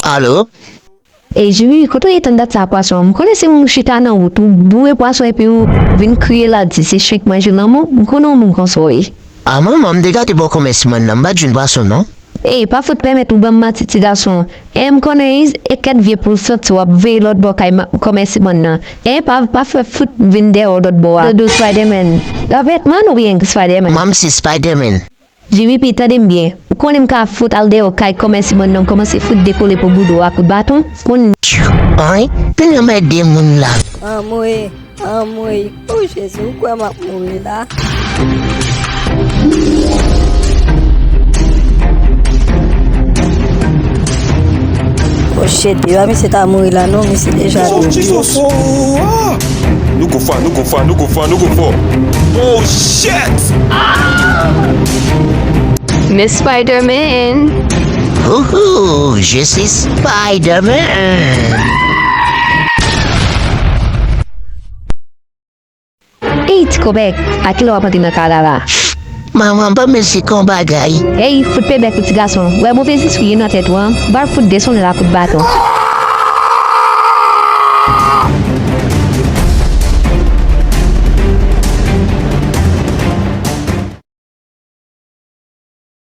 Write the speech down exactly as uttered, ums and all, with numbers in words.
Alo? Ey, Jimmy, kote w ye tann dat sa a, pwason? M konnen se moun chita nan wout, ou boure pwason epi ou vin kriye la, di se chen k manje lanmou. M konnen yon moun konsa w ye. A manman, m te gade bò kòmèsimann nan, m pa t jwenn pwason non. Ey, pa fout pèmèt ou ban m manti, ti gason. E m konnen e kèk vye poul santi w ap veye lòt bò kay kòmèsimann nan. E pa, pa fè fout vin dèyè w lòt bò a. Dodo Spiderman. Rapètman oubyen Spiderman? Manman, se Spiderman. Jimmy P, tande m byen. Ou konnen m ka fout al dèyè kay kòmèsimann nan, m kòmanse fout dekole po bouda w a kout baton. Konn. Ay, pran mèt de moun la. Anmwey, anmwey. O Jezi, ou kwè m ap mouri la? O shit, yo a misye ta mouri la non, misye deja dwe. Nou gon fwa, nou gon fwa, nou gon fwa, nou gon fwa. Oh shit! Miss Spider-Man. Wouhou, je suis Spider-Man. Ey, ti kòbèk, a kilè w ap antre nan kay la la? Manman, ban m esplike yon bagay. Ey, fout pe bèk ou ti gason. Ou wè move zespri yo nan tèt ou an? M pral fout desann ou la kout baton.